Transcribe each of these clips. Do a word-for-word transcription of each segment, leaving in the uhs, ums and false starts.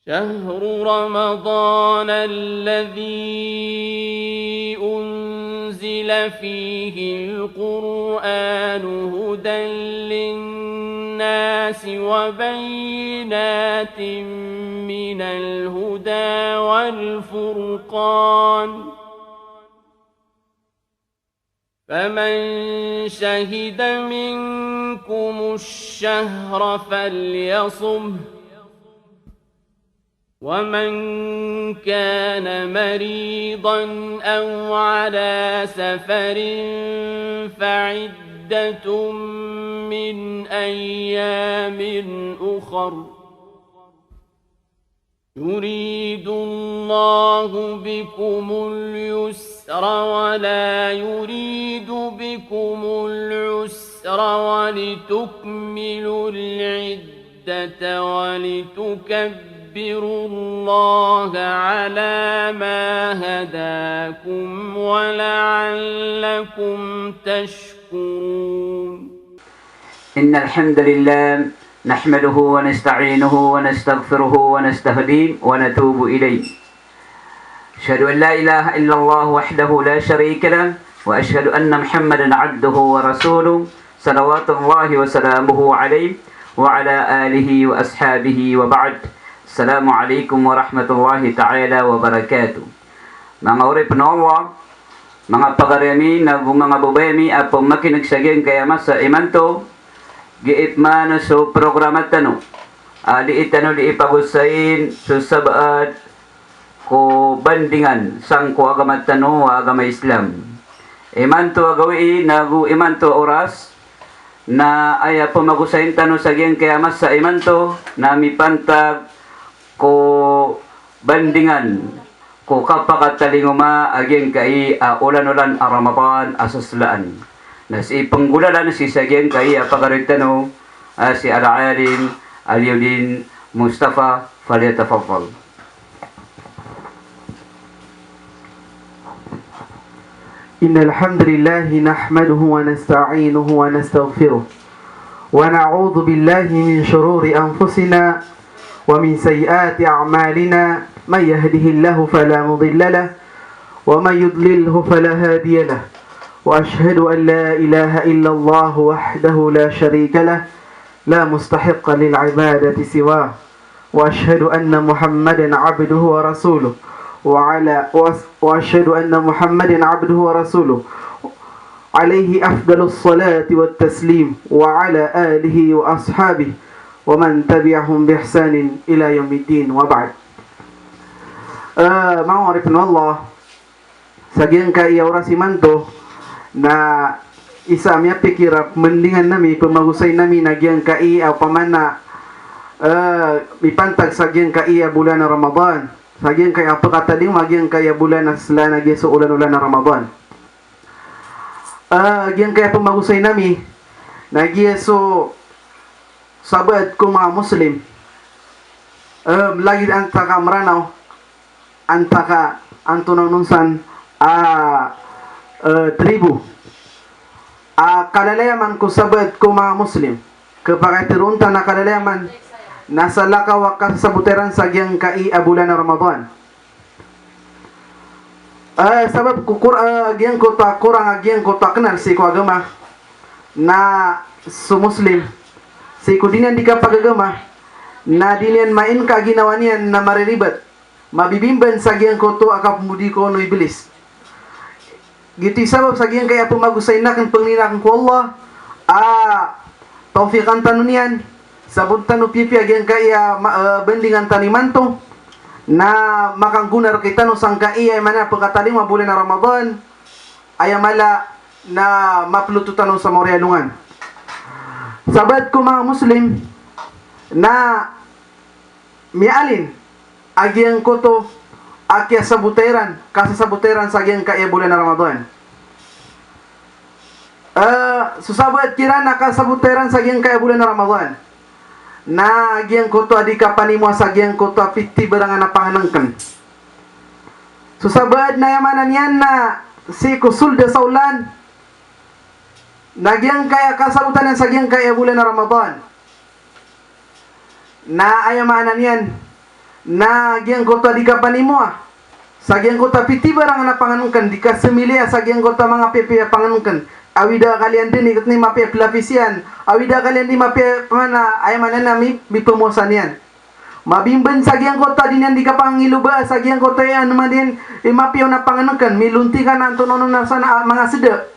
شهر رمضان الذي أنزل فيه القرآن هدى للناس وبينات من الهدى والفرقان، فمن شهد منكم الشهر فليصمه، ومن كان مريضا أو على سفر فعدة من أيام أخر، يريد الله بكم اليسر ولا يريد بكم العسر ولتكملوا العدة ولتكبروا الله على ما هداكم ولعلكم تشكرون. إن الحمد لله نحمده ونستعينه ونستغفره ونستهديه ونتوب إليه. أشهد أن لا إله إلا الله وحده لا شريك له، وأشهد أن محمدا عبده ورسوله، صلوات الله وسلامه عليه وعلى آله وأصحابه وبعد. السلام عليكم ورحمة الله تعالى وبركاته. Manga oripn o Allah, manga pagari ami nago manga babay ami a pmakin'g sa giyangkaya masa imanto, giya pman so programa tano a dii tano dii pagosayin so sabaad ko bandingan sangko agama tano a agama Islam. Imanto a gawii nago imanto a oras na aya pmagosayin tano sa giyangkaya masa imanto na mipantag ko bandingan ko kapakatalingoma a giyangkai a olan-olan a Ramadan a saslaan. Na sii pnggolalan sii sa giyangkai a pagari tano a si Al-Alim Aliuddin Mustafa, falyatafaddal. إن الحمد لله نحمده ونستعينه ونستغفره، ونعوذ بالله من شرور أنفسنا ومن سيئات أعمالنا، من يهده الله فلا مضل له، ومن يضلله فلا هادي له، وأشهد أن لا إله إلا الله وحده لا شريك له، لا مستحق للعبادة سواه، وأشهد أن محمدا عبده ورسوله، وعلى، وأس-، وأشهد أن محمدا عبده ورسوله، عليه أفضل الصلاة والتسليم، وعلى آله وأصحابه ومن تبعهم بإحسان إلى يوم الدين، وبعد. Eh, manga oripn o Allah, sa giyangkai a oras imanto, na isa a miyapikir a pmbandingan ami, pmagosayin ami na giyangkai a opama na, eh, mipantag sa giyangkai a bolan a Ramadan, sa giyangkai a pkatading a giyangkai a bolan a saslaan a giya so olan-olan a Ramadan. Eh, giyangkai a pmagosayin ami na giya so sabaad ko manga Muslim, eh, lagid antaa ka Mranaw, antaa ka antonaa on san a, eh, tribo a kalalayaman ko sabaad ko manga Muslim. Kapakay tharoon tano a kalalayaman na salakaw a kasasabota iran sa giyangkai a bolan a Ramadan. Eh, sabap ko Qur-, eh, giyangkoto a korang a giyangkoto a knal sii ko agama, na so Muslim, sii ko di niyan di kapagagama, na di niyan main ka ginawa niyan na mariribat, mabibimban sa giyangkoto a kapmbodi ko o Iblis. Giyoto i sabap sa giyangkai a pmagosayin akn, pangnin akn ko Allah a tawfiqan tano niyan, sabot tano piyapiya giyangkai a ma-, eh, bandingan tano imanto, na makanggonar kitano sangkai a, aya maana, pkatalim a bolan a Ramadan, aya mala na maploto tano sa maori a alongan. Sabaad ko manga Muslim, na miyaalin a giyangkoto a kiyasabota iran, kasasabota iran sa giyangkai a bolan a Ramadan. Eh, so sabaad kiran a kasasabota iran sa giyangkai a bolan a Ramadan na giyangkoto a di kapanimoa sa giyangkoto a pitibarangan a pangnngkn. So sabaad na aya maana niyan na sii ko sold a saolan na giyangkai a kasasabota niyan sa giyangkai a bolan a Ramadan. Na aya maana niyan Na giyangkoto a di kapanimoa sa giyangkoto a pitibarang na pangenengken, di kasemiliya sa giyangkoto a manga piyapiya pangenengken. Awida kaliyan den iketni mapiya pelapis iyan. Awida kaliyan di mapiya pemana, aya maana niyan na mi, mipemowasa niyan. Mabimben sa giyangkoto a di niyan di kapangiloba sa giyangkoto a aya maana niyan i mapiya on a pangenengken, milontikan antonaa onon a sana, a, manga seda,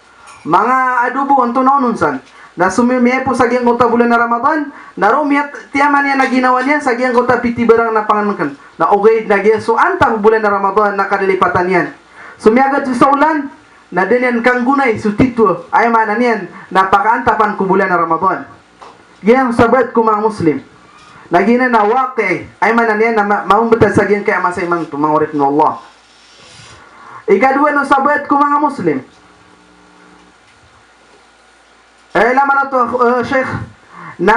manga adobo, antonaa onon san. Na so mi, miyaipos sa giyangkoto a bolan a Ramadan, na roo miyat, tiyaman iyan a ginawa niyan sa giyangkoto a pitibarang na pangenengken. Na ogaid na giya so antap o bolan a Ramadan na kadalipatan iyan. So miyagad so olan, na da niyan kanggonay so titho, aya maana niyan na pakaantapan ko bolan a Ramadan. Giyangkoto sabaad ko manga Muslim. Na giyanan na waqi', aya maana niyan na ma-, mambetad sa giyangkaya masa imanto, manga oripn o Allah. Ikadowa na sabaad ko manga Muslim. Eh, ilay man oto, eh, Sheikh, na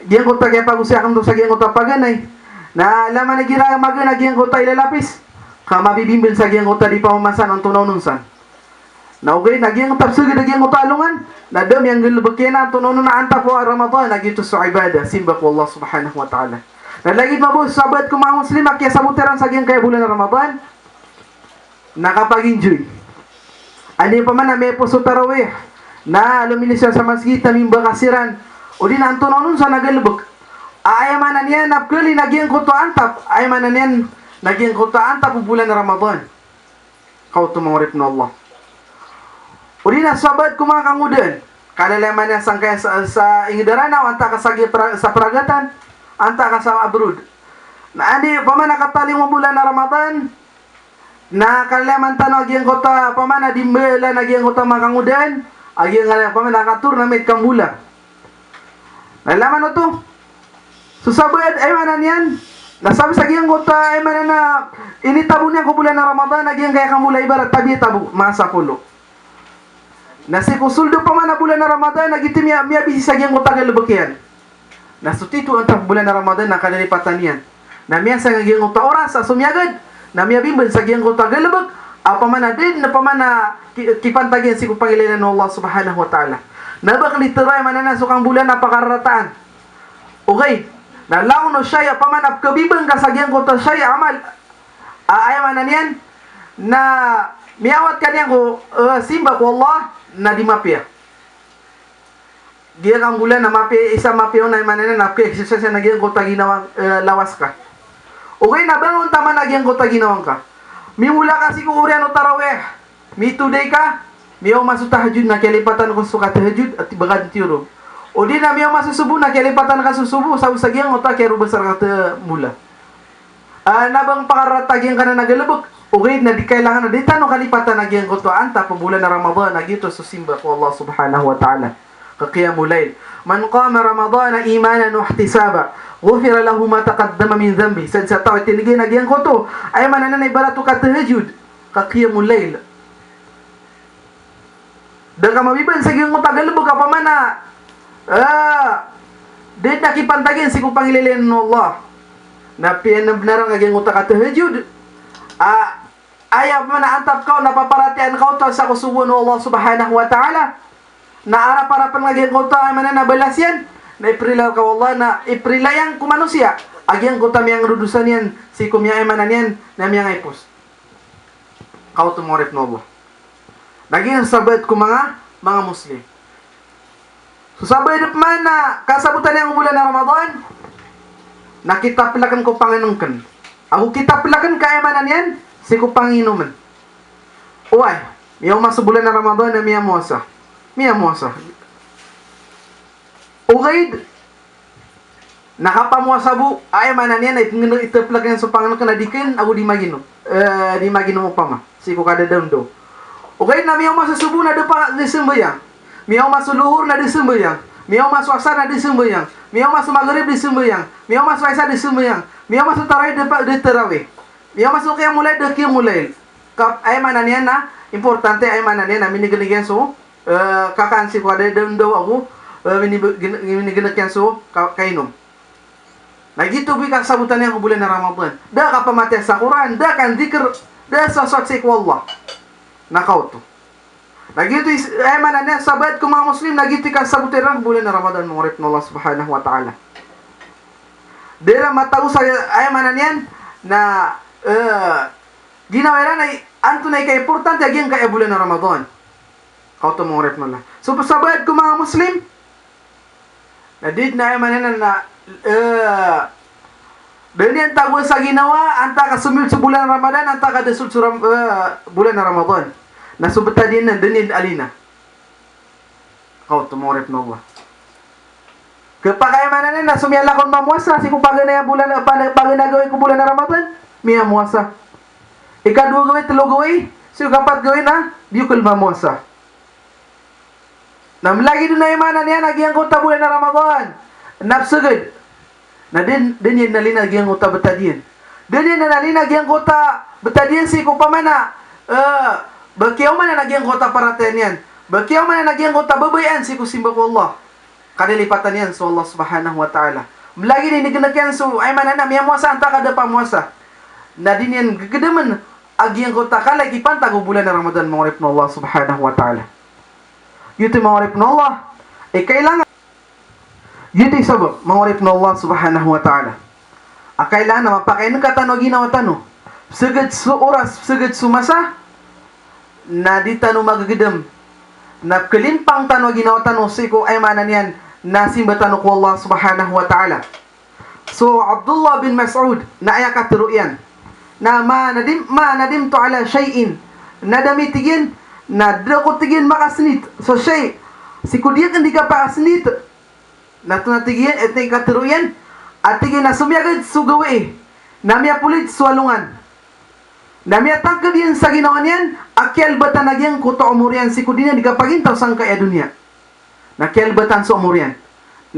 giyangkoto a kiyapagosay aken oto sa giyangkoto a paganay. Na ilay man igira magan a giyangkoto a ilalapis, ka mabibimben sa giyangkoto a di pamamasa antonaa onon san. Na ogaid na giyangkoto a peseged a giyangkoto a alongan, na da miyanggalebek iyan antonaa onon a antap o Ramadan, na giyoto so ibadah, simba ko Allah Subhanahu wa Ta'ala. Na lagid mambo so sabaad ko manga Muslim a kiyasabot iran sa giyangkaya bolan a Ramadan, na kapaginjoy. Anda i opama na miyaipos so tarawih, na lominis iran sa masgit, na mimbaka siran, odi na antonaa onon san a galebek. A, aya maana niyan na pekhalin a giyangkoto a antap, aya maana niyan na giyangkoto a antap o bolan a Ramadan. Kaoto manga oripn o Allah. Odi na sabaad ko manga kangodaan. Kalalayaman iyan sangkaya sa, sa inged a Ranaw, antaa ka sa gi-, pra-, sa Pragatan, antaa ka sa abroad. Na anda i opama na katalingoma o bolan a Ramadan, na kalalayaman tano a giyangkoto a opama na di mbala na giyangkoto a manga kangodaan, a giyangkoto a opama na katournament kambola. Na ilay man oto. So sabaad, aya maana niyan, na sabap sa giyangkoto a, aya maana na, initabo niyan ko bolan a Ramadan, na giyangkaya kambola ibarat tabiya tabo, manga sapolo. Na sii ko sold o opama na bolan a Ramadan, na giyoto miya-, miyabisi sa giyangkoto a galebek iyan. Na so titho o antap o bolan a Ramadan na kadalipatan iyan. Na miyasang a giyangkoto a oras a so miyagad, na miyabimben sa giyangkoto a galebek, a opama na da den, opama na ki-, kipantag iyan sii ko pangilalayan o Allah Subhanahu wa Ta'ala. Na ba ken di tero, aya maana na, so kambola na pakararataan. Ogaid na langon o shayi, opama na pekhabimben ka sa giyangkoto a shayi a amal. A, aya maana niyan na miyawat ka niyan ko, eh, simba ko Allah, na di mapiya. Giya kambola na mapiya, isa mapiya on, aya maana niyan na pekha-exercise na giyangkoto a ginawa, eh, lawas ka. Ogaid na bangon taman a giyangkoto a ginawa ngka. Mimola ka sii ko oriyan o tarawih. Mitoday ka, miyaoma so tahajjud na kiyalipatan ka so katahajjud, a ti-, ba ka den tiyorog. Odi na miyaoma so sobo na kiyalipatan ka so sobo, sabap sa giyangkoto a kiyarobasar ka ta-, mbola. Ah, na ba ngka pakararata giyangkanan a galebek, ogaid na di kailangan a di tano kalipatan a giyangkoto a antap o bolan a Ramadan, na giyoto so simba ko Allah Subhanahu wa Ta'ala. Ka qiyamul layl. "Man qama Ramadana imanan wa ihtisaban, ghufira lahu ma taqaddama min dhanbih." Sadn sa taw a tindg iyan a giyangkoto, aya maana niyan na ibarat o katahajjud, ka qiyamul layl. Da ka mabiban sa giyangkoto a galebek a opama na, ah, da den a kipantag iyan sii ko pangilalayan o Allah. Na piyanabnar ka giyangkoto a katahajjud. Ah, aya opama na antap ka on na paparatiyayaan ka oto sa kosogoan o Allah Subhanahu wa Ta'ala. Na arap-arapen ka giyangkoto a, aya maana niyan na balas iyan, na iprila ka o Allah, na iprila iyan ko manosiya a giyangkoto a miyangadodosa niyan sii ko miya-, aya maana niyan na miyangaipos. Kaoto manga oripn o Allah. Na giya sabaad ko manga, manga Muslim. So sabaad opama na kasabotan iyan ko bolan a Ramadan, na kitapleken ko pangenengken. Ago kitapleken ka, aya maana niyan, sii ko panginomen. Oway, miyaoma so bolan a Ramadan na miyamowasa. Miyamowasa. Ogaid na kapamowasa bo, aya maana niyan na ipngn-, itaplek iyan so pangenengken a di kain ago di maginom. Eh, di maginom opama sii ko kadadawndaw. Ogaid na miyaoma so sobo na da pa, da sambayang. Miyaoma so lohor na da sambayang. Miyaoma so asar na da sambayang. Miyaoma so magrib da sambayang. Miyaoma so isa da sambayang. Miyaoma so tarawih da pa, da tarawih. Miyaoma so qiyamul layl da qiyamul layl. Ka, aya maana niyan na importante, aya maana niyan na minigneg iyan so, eh, kakan sii ko kadadawndaw ago, eh, mini-, gin-, minigneg iyan so ka-, kainom. Na giyoto bo i kasabotan iyan ko bolan a Ramadan. Da kapamatiya sa Qur'an, da kandikr, da sosowat sii ko Allah. Na kaoto. Na giyoto i s-, aya maana niyan sabaad ko manga Muslim, na giyoto i kasabotan iran ko bolan a Ramadan, manga oripn o Allah Subhanahu wa Ta'ala. Da iran matago sa, aya maana niyan na, eh, ginawa iran a antonaa i kaimportante a giyangkaya bolan a Ramadan. Kaoto manga oripn o Allah. So, sabaad ko manga Muslim, na di dn, aya maana niyan na, eh, da niyan tagoan sa ginawa antaa ka somiyold so bolan a Ramadan, antaa ka da sold so Ram-, eh, bolan a Ramadan. Na so btad iyan na da niyan alina. Kaoto manga oripn o Allah. Kepakay, aya maana niyan na so miyalakaw on mamowasa sii ko paganay a bolan, pan-, paganay a gawii ko bolan a Ramadan, miyamowasa. Ikadowa gawii, tlo gawii, sii ko kapat gawii na di okel mamowasa. Na mlagid on, aya maana niyan, a giyangkoto a bolan a Ramadan na psagad. Na da, da niyan alina giyangkoto a btad iyan. Da niyan alina giyangkoto a btad iyan sii ko pamana, eh, ba kiyaomanan a giyangkoto a paratiyaya niyan. Ba kiyaomanan a giyangkoto a babayaan sii ko simba ko Allah. Kalilipatan iyan so Allah Subhanahu wa Ta'ala. Mlagid i inigenek iyan so, aya maana niyan na miyamowasa antaa ka da pamowasa. Na di niyan gegedemn a giyangkoto a kala i kipantag o bolan a Ramadan, manga oripn o Allah Subhanahu wa Ta'ala. Giyoto manga oripn o Allah i kailangan Giyoto i sabap, manga oripn o Allah Subhanahu wa Ta'ala, a kailangan a mapakainengka tano a ginawa tano. Psagad so oras, psagad so masa, na di tano magegedem na pkelimpang tano a ginawa tano sii ko, aya maana niyan na simba tano ko Allah Subhanahu wa Ta'ala. So Abdullah bin Mas'ud na aya katharo iyan na, "Ma nadim-, ma nadimtu ala shay'in." Na da mi, tig iyan, na da ako, tig iyan, makasnit so shay', sii ko di akn di kapakasnit. Na antonaa, tig iyan, antonaa i katharo iyan? A tig iyan na somiyagad so gawii, na miyapolid so alongan, na miyatangked iyan sa ginawa niyan a kiyalbatan a giyangkoto a omor iyan sii ko di niyan di kapagintaw sangkai a doniya. Na kiyalbatan so omor iyan.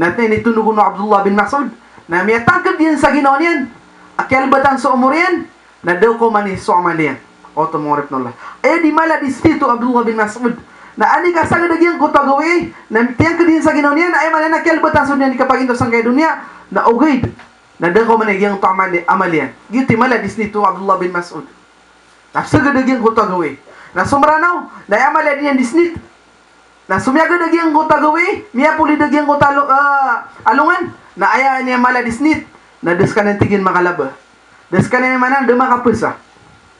Na antonaa i initondog on o Abdullah bin Mas'ud? Na miyatangked iyan sa ginawa niyan a kiyalbatan so omor iyan, na da okoman i so amal iyan. Oto, manga oripn o Allah. Aya di mala di snit o Abdullah bin Mas'ud na anika sagad a giyangkoto a gawii, na tiyangked iyan sa ginawa niyan, aya maana niyan na kiyalbatan so di niyan di kapagintaw sangkai a doniya, na ogaid na da okoman i giyangkoto a amal, amal iyan. Giyoto i mala di snit o Abdullah bin Mas'ud. Na psagad a giyangkoto a gawii. Na so Mranaw, na aya mala di niyan di snit na somiyagad a giyangkoto a gawii, miyapolid a giyangkoto a alo-, eh, alongan, na aya niyan mala di snit na da skaniyan, tig iyan, makalaba. Da skaniyan, aya maana niyan, da makapasa.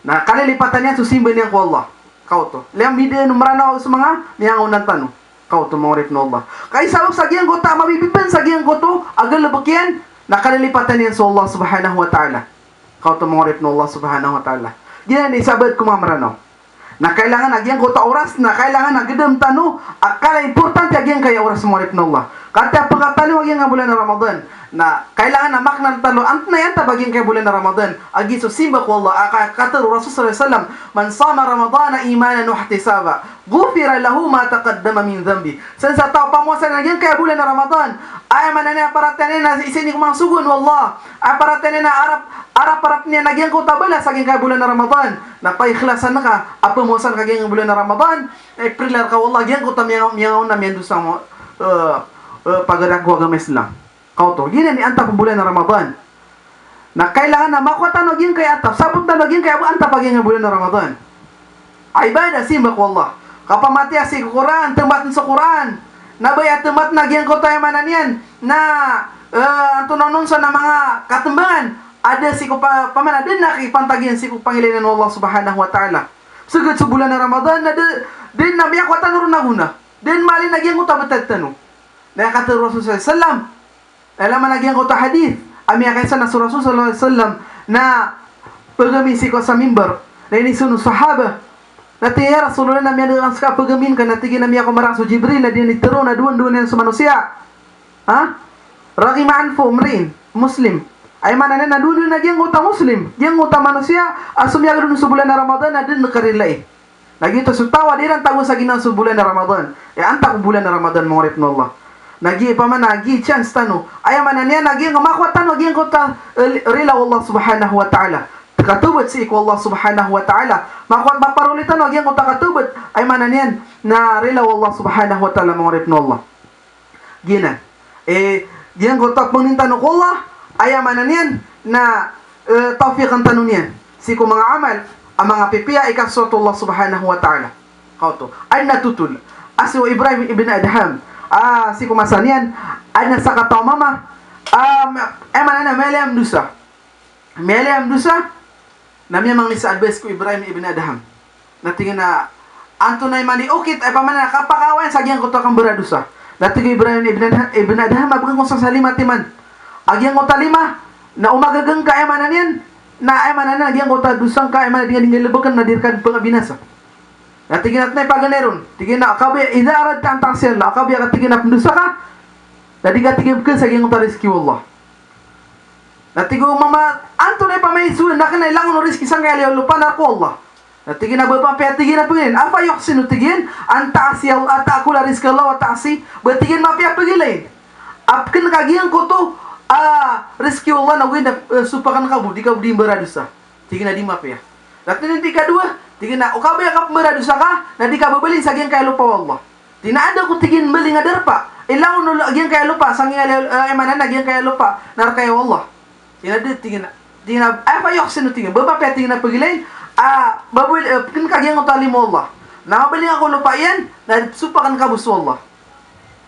Na kalilipatan iyan so simba niyan ko Allah. Kaoto. Laya midaan o Mranaw ago so manga miyangaoona tano. Kaoto, manga oripn o Allah. Ka i sabap sa giyangkoto a mabibiban sa giyangkoto a galbk iyan, na kalilipatan iyan so Allah Subhanahu wa Ta'ala. Kaoto, manga oripn o Allah Subhanahu wa Ta'ala. Giyanan i sabaad ko manga Mranaw. Na kailangan a giyangkoto a oras, na kailangan a gedem tano a kala i importante a giyangkaya oras, manga oripn o Allah. Katii a pkataliyo a giyangkaya bolan a Ramadan, na kailangan a maknan tano antonaa i antap a giyangkaya bolan a Ramadan. A giya so simba ko Allah, a ka-, katharo o Rasul sallallahu alaihi wasallam, "Man sama Ramadana imanan wa ihtisaban, ghufira lahu ma taqaddama min dhanbih." Sa, sa taw a pamowasa niyan a giyangkaya bolan a Ramadan, aya maana niyan a paratiyaya niyan a isa ini ko manga sogoan o Allah, a paratiyaya niyan a arap, arap-arap niyan a giyangkoto a balas a giyangkaya bolan a Ramadan, na paikhlasan ka a pamowasa ka a giyangkaya bolan a Ramadan, na iprila rka o Allah a giyangkoto a miyang-, miyangaoona, miyandosa mo, eh, eh, pagari ko agama Islam. Kaoto, giyanan i antap o bolan a Ramadan. Na kailangan a makowa tano a giyangkaya antap, sabot tano a giyangkaya antap a giyangkaya bolan a Ramadan. Ibadah, simba ko Allah. Kapamatiya sii ko Qur'an, tembaten so Qur'an. Na ba aya tembaten a giyangkoto, aya maana niyan na, eh, antonaa on sa na manga katembangan a da sii ko pa-, pamana da na kipantag iyan sii ko pangilay niyan o Allah Subhanahu wa Ta'ala. Psagad so bolan a Ramadan na da, da na miyakowa tano ron a gona. Da na maalin a giyangkoto a btad tano. Na aya katharo o Rasul sallallahu alaihi wasallam, Aya maana a giyangkoto a hadith a miyakaisa na so Rasul sallallahu alaihi wasallam na pagamin sii ko sa mimbar. Na iniiza on o sahaba. Na tig iyan, "Ya Rasulullah, na miyaneg akn ska a pagamin ka." Na tig iyan a miyakomarang so Jibril a di niyan di tharoon a dowa-dowa niyan so manosiya. Ha? Raghima anfu imri'in muslim. Aya maana niyan na dowa-dowa niyan a giyangkoto a Muslim, giyangkoto a manosiya a somiyagad on so bolan a Ramadan a da dn karilai. Na giyoto so taw a di iran tagoan sa ginawa so bolan a Ramadan. Aya antap o bolan a Ramadan, manga oripn o Allah. Na giya pman a giya chance tano. Aya maana niyan na giya makowa tano a giyangkoto a, eh, rila o Allah Subhanahu wa Ta'ala. Katawbat sii ko Allah Subhanahu wa Ta'ala. Makowa, maparoli tano a giyangkoto a katawbat. Aya maana niyan na rila o Allah Subhanahu wa Ta'ala, manga oripn o Allah. Giyanan. Eh, giyangkoto a pangnin tano ko Allah, aya maana niyan na, eh, tawfiqan tano niyan sii ko manga amal a manga pipiya i kasosoat o Allah Subhanahu wa Ta'ala. Kaoto. Adn a thotol a si o Ibrahim ibn Adham, ah, sii ko masa niyan, adn a sakataw a mama Ah, ma-, aya maana niyan, miyailay a mdosa. Miyailay a mdosa, na miyamangni sa advice ko Ibrahim ibn Adham. Na tig iyan a, antonaa i mani okit, aya pamaana na kapakaawaan sa giyangkoto a kambaradosa. Na tig o Ibrahim ibn Adha-, ibn Adham, a bgan ko sa salima timan. A giyangkoto a lima, na o magaga ngka, aya maana niyan, na aya maana niyan, a giyangkoto a dosa ngka, aya maana niyan, di nga, di nga lbkn na di rka pngabinasa. Na tig iyan a antonaa i paganay ron. Tig iyan a, o kabaya, idha aradta an ta'si Allah, o kabaya ka, tig iyan a pndosa ka, na di ka, tig iyan, pkn sa giyangkoto a rizki o Allah. Na tig o mama, antonaa i pamaiswaan, na kna i langon o rizki sangkaya lopa na rk o Allah. Na tig iyan a ba mapiya, tig iyan, a pgilay. Afa yuhsinu, tig iyan, an ta'si Allah, an ta'kula rizqallah wa ta'si. Ba, tig iyan, mapiya pgilay a pkn ka giyangkoto a rizki o Allah na ogaid na, eh, sopakn ka bo, di ka bo di mbaradosa. Tig iyan a di mapiya. Na tig iyan a ikadowa, tig iyan a o kabaya ka pmbaradosa ka, na di ka babalin sa giyangkaya lopa o Allah. Tig iyan a adn ko, tig iyan, mbaling a darpa. Ilangon o lo-, giyangkaya lopa, sangkaya, eh, aya maana niyan, giyangkaya lopa na rk o Allah. Tig iyan a di, tig iyan a, tig iyan a, afa yuhsinu, tig iyan, ba mapiya, tig iyan, a pgilay a, ah, babal-, eh, pkn ka giyangkoto a lima o Allah. Na mabaling ako lopa iyan, na sopakn ka bo so Allah.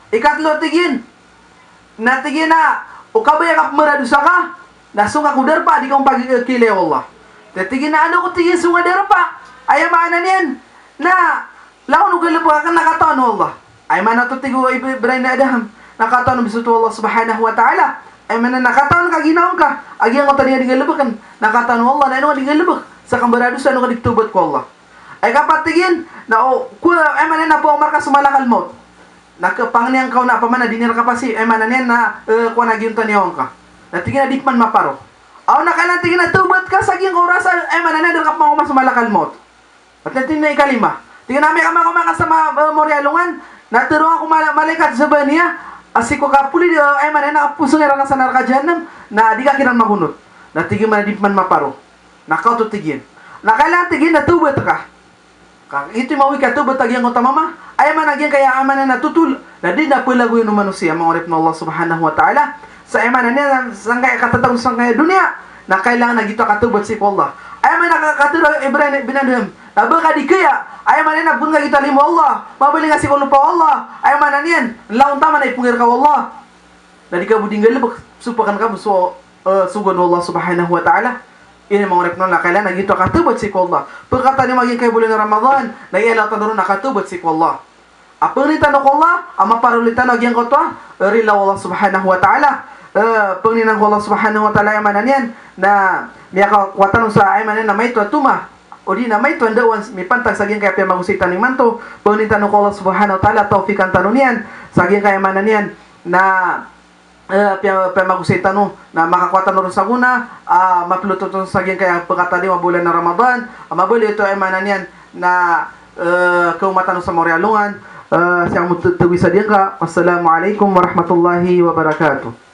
Ikatlo, tig iyan, na tig iyan a, o kabaya ka pmbaradosa ka, na song ka ko darpa, di ka on pagilaya o Allah. Tig iyan a adn ko, tig iyan, song a darpa. Aya maana niyan na langon o galbk akn na katawan o Allah. Aya maana oto, tig o Ib-, Ibrahim Adham, na katawan on bisoto o Allah subhanahu wa ta'ala. Aya maana na katawan ka ginawa ngka a giyangkoto a di nga di nga lbkn, na katawan o Allah na ino ka di nga lbk sa kambaradosa, ino ka di pthawbat ko Allah. Aya kapat, tig iyan, na o, kowa, aya maana na pawamar ka so malakal maut. Na kapangni angka on a pamana di niyan kapasi, aya maana niyan na, eh, kowa na giyoto a niyawa ngka. Na tig iyan a di pman maparo. Aw na kailangan, tig iyan, a thawbat ka sa giyangkoto a rasa, aya maana niyan, a di rka pman mawamar so malakal maut. Ati, tig iyan a ikalima. Tig iyan a amay ka makaoma ka sa ma-, eh, mawri a alongan, na tharoa ko mala-, malaikat Zabaniya a sii ko kapolit, eh, aya maana niyan, na kaposong iran rka sa naraka Jahannam, na di ka kiran magonot. Na tig iyan a di pman maparo. Na kaoto, tig iyan. Na kailangan, tig iyan, a thawbat ka. Ka, ito i mawi ka thawbat a giyangkoto a mama, aya maana giyangkaya, aya maana niyan, a thotol, na di na palagoyan o manosiya, manga oripn o Allah subhanahu wa ta'ala. Sa aya maana niyan, sangkaya katatago sangkaya doniya, na kailangan a giyoto a kathawbat sii ko Allah. Aya maana ka-, katharo o Ibrahim bin Adham, na ba ka di kaya, aya maana niyan, a pkn ka giyoto a lima o Allah, mabaling ka sii ko lopa o Allah, aya maana niyan, langon taman a ipngir ka o Allah. Na di ka bo di nggalbk, sopakn ka bo so, eh, sogoan o Allah subhanahu wa ta'ala. Ini manga oripn o Allah, na kailangan a giyoto a kathawbat sii ko Allah. Pkatani a giyangkaya bolan a Ramadan, na iyalaw tano ron a kathawbat sii ko Allah. A pangnin tano ko Allah a maparoli tano a giyangkoto a, eh, rila o Allah subhanahu wa ta'ala. Eh, pangnin tano ko Allah subhanahu wa ta'ala, aya maana niyan na miyakakowa tano sa, aya maana niyan, na maito a toma, odi na maito a ndaowan mipantag sa giyangkaya piyamagosay tano imanto. Pangnin tano ko Allah subhanahu wa ta'ala a tawfiqan tano niyan sa giyangkaya, aya maana niyan, na, eh, piya-, piyamagosay tano, na makakowa tano ron sa gona a maploto tano sa giyangkaya pkatadima a bolan a Ramadan a mabaloy oto, aya maana niyan, na, eh, kaoma tano sa mawri a alongan. Eh, sii ko mototowisa diyangka. Wassalamu alaikum warahmatullahi wabarakatuh.